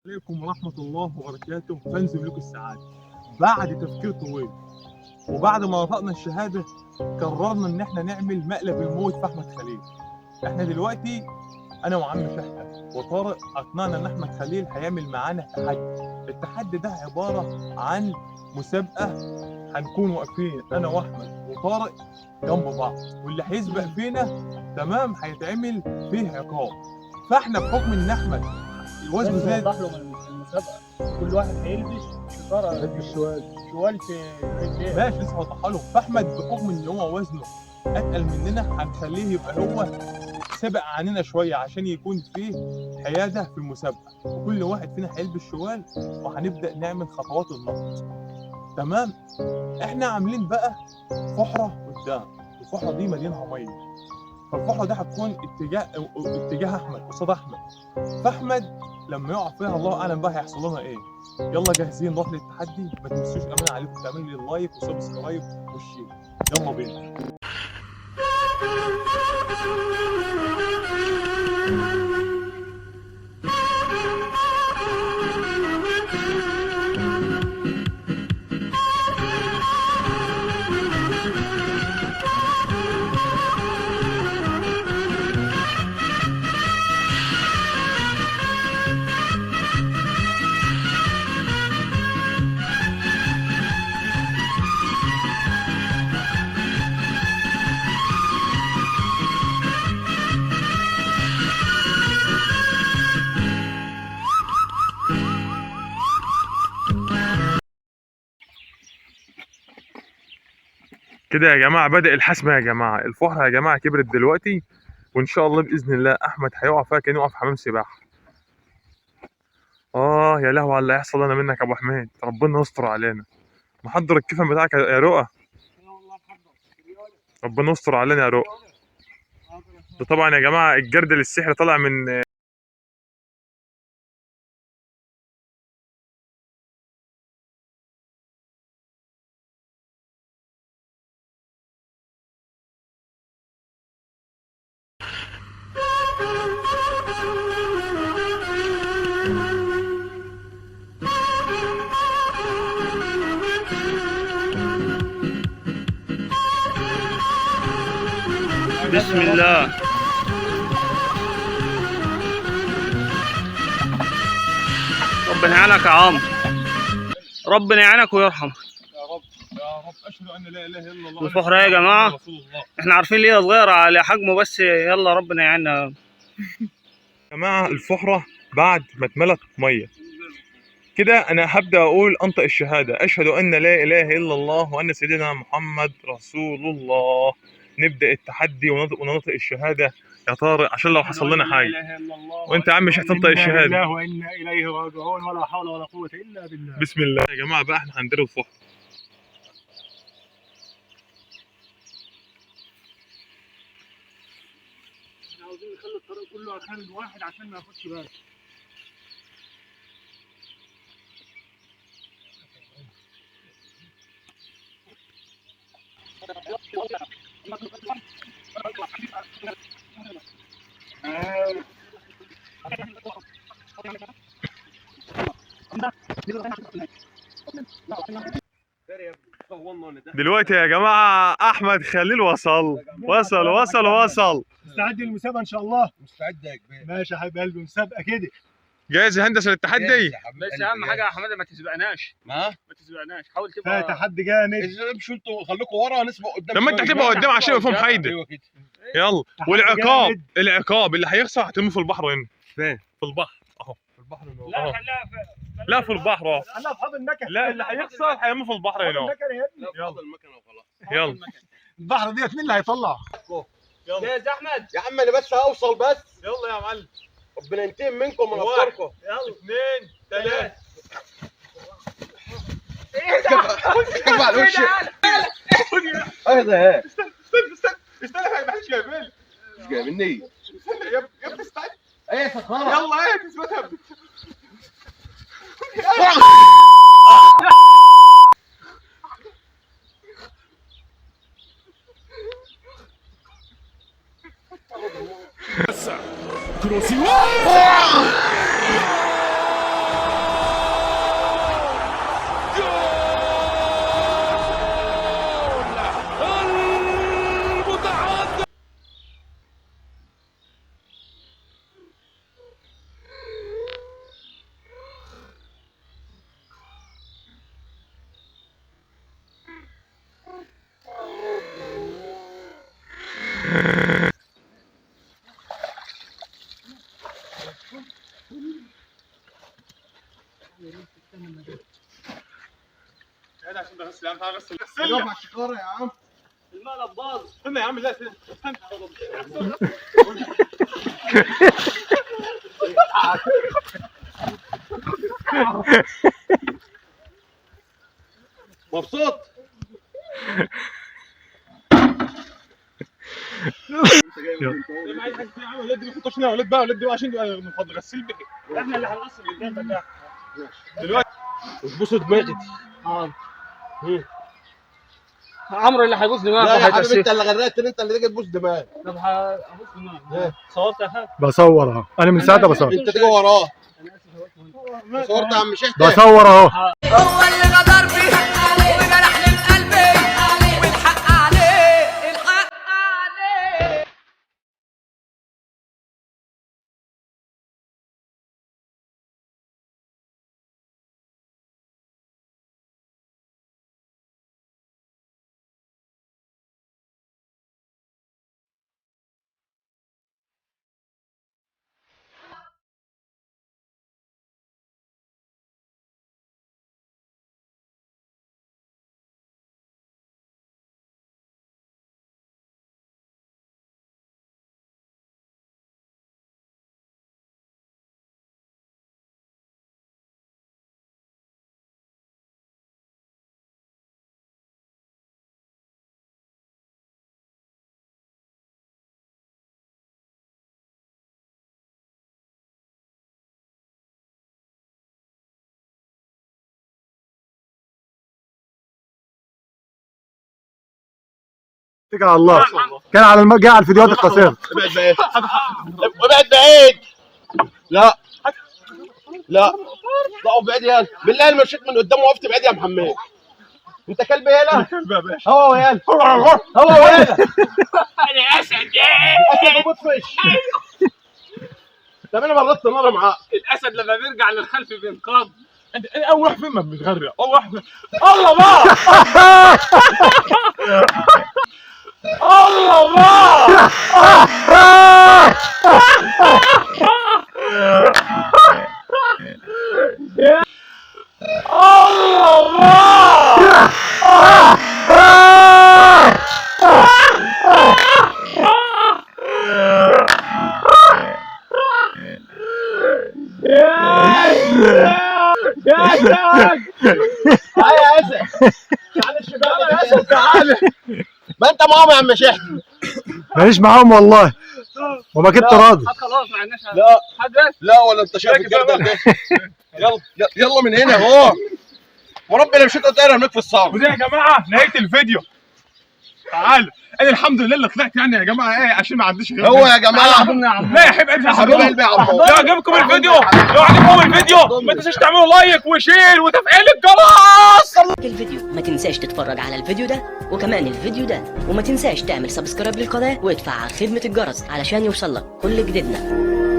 عليكم ورحمة الله وبركاته. fans ملوك السعادة، بعد تفكير طويل وبعد ما نطقنا الشهادة قررنا إن احنا نعمل مقلب الموت في أحمد خليل. احنا دلوقتي أنا وعم شحتة وطارق أقنعنا إن أحمد خليل هيعمل معانا تحدي. التحدي ده عبارة عن مسابقة، هنكون واقفين أنا وأحمد وطارق جنب بعض، واللي هيسبق فينا تمام هيتعمل فيه عقاب. فاحنا بحكم إن أحمد وزنه بس زاد، وضح لهم المسابقة، كل واحد هيلبس شكاره، هيلبس شوال شوال في رجليه. ماشي، لسه هوضحها لهم. فاحمد بحكم ان هو وزنه اتقل مننا هنخليه يبقى هو سابق عننا شوية عشان يكون فيه حياده في المسابقة، وكل واحد فينا هيلبس شوال وهنبدا نعمل خطوات النط. تمام، احنا عاملين بقى فحره قدام، الفحره دي مليانها مية، فالفحره دي هتكون اتجاه احمد، قصاد احمد. فاحمد لما يقع فيها الله اعلم بقى هيحصل لنا ايه. يلا جاهزين نروح للتحدي؟ ما تنسوش امان عليكم تعملوا لي like و subscribe وال share. يلا بينا. كده يا جماعة بدأ الحسم يا جماعة. الفحره يا جماعة كبرت دلوقتي، وان شاء الله باذن الله احمد هيقع فيها كانه يقع في حمام سباحة. يا لهوي على اللي هيحصل لنا منك يا ابو حميد، ربنا يستر علينا. محضر الكفن بتاعك يا رؤى؟ ربنا يستر علينا يا رؤى. ده طبعا يا جماعة الجردل السحري طالع من بسم الله. ربنا يعينك يا عمرو، ربنا يعينك ويرحمك يا رب يا رب. اشهد ان لا اله الا الله. الفحرة يا جماعة احنا عارفين ليه صغيرة على حجمه، بس يلا ربنا يعيننا يا جماعة. الفحرة بعد ما اتملت مية كده انا هبدا اقول انطق الشهادة، اشهد ان لا اله الا الله وان سيدنا محمد رسول الله. نبدا التحدي وننطق الشهادة يا طارق عشان لو حصل لنا حاجة. وانت يا عم مش هتنطق الشهادة. الله وانا اليه راجعون، ولا حول ولا قوة الا بالله. بسم الله يا جماعة. بقى احنا هندير الفحر. احنا عاوزين نخلي الطريق كله عشان واحد، عشان ما ياخدش باله. دلوقتي يا جماعة احمد خليل وصل وصل وصل وصل. مستعد للمسابقه ان شاء الله؟ مستعد يا كبير. ماشي يا حبيب قلبي، مسابقة كده. جاهز يا هندسة للتحدي؟ بس اهم حاجة يا حمادة ما تسبقناش، ما ما تسبقناش، حاول تبقى تحدي جامد. امشوا انتوا، خليكم ورا نسبق قدام. لما انت هتبقى قدام عشان يبقى فيهم حايده. ايوه كده. يلا. والعقاب، العقاب اللي هيخسر هترميه في البحر هنا. فين؟ في البحر اهو. في البحر. لا خليها في، لا في البحر اهو. انا في حوض المكنه. لا اللي هيخسر هيرميه في البحر هنا. المكنه يا ابني. يلا المكنه وخلاص. يلا البحر ديت مين اللي هيطلع؟ يلا جاهز يا احمد؟ يا عم انا بس هوصل بس. يلا يا معلم. ربنا ينتقم منكم من واحد. افكاركم. يلا 2 3. كف على الوش. ايه ده؟ استنى استنى استنى، ما حدش جايبني. مش جايبني. استنى يا ابني استنى. ايه سخرة. يلا ايه تثبتها. عشان بغسل يا عم، تعال غسل. رفع الشكاره يا عم. المقلب باظ. استنى يا عم، لا استنى. مبسوط؟ لا، عايز حاجة يا عم، ولاد ما يحطوش هنا، ولاد بقى، ولاد بقى عشان نفضل غسيل بقى. احنا اللي هنغسل الجردل ده. دلوقتي بصوا دماغي. عمرو اللي هيبوظ دماغه. لا يا حبيبي، هيتأسف. انت اللي غرقت، انت اللي تيجي تبوس دماغي. طب هبوظ دماغه. صورت يا حاج؟ بصور اهو، انا من ساعتها بصور. انت تيجي وراه. صورت يا عم شحته. بصور اهو. هو اللي غدر بي وجرحني في قلبي، والحق عليه، الحق عليه. اتكل على الله. كان على جاي على الفيديوهات القصيرة. ابعد بعيد، ابعد بعيد. لا لا لا، بعيد يالا بالله. انا مشيت من قدام وقفت بعيد يا محمد. انت كلب يالا. كلب يا باشا. هو يالا، هو يالا. انا اسد، اسد وبطفش. طب انا بردت نار معاه. الاسد لما بيرجع للخلف بينقض. انت اول واحد فين ما بيتغرق، اول واحد. الله بقى، الله بقى. الله بقى. يا اسد، تعالى يا اسد، تعالى الشباب يا اسد، تعالى. ما انت معاهم يا عم شحت. ماليش معاهم والله، وما كنت راضي. خلاص ما عندناش. لا حد بس. لا، ولا انت شايف الجردل ده. يلا يلا من هنا اهو. وربي لو مشيت طايره هناك في الصعب. ودي يا جماعة نهاية الفيديو. تعالوا، انا الحمد لله اللي طلعت يعني يا جماعة، ايه عشان ما عنديش غير. هو يا جماعة لا يا حبيب قلبي، يا حبيب قلبي يا عم. لو عجبكم الفيديو، لو عجبكم الفيديو ما تنساش تعملوا like و share وتفعيل الجرس. الفيديو ما تنساش تتفرج على الفيديو ده وكمان الفيديو ده، وما تنساش تعمل subscribe للقناة وتفعل خدمة الجرس علشان يوصلك كل جديدنا.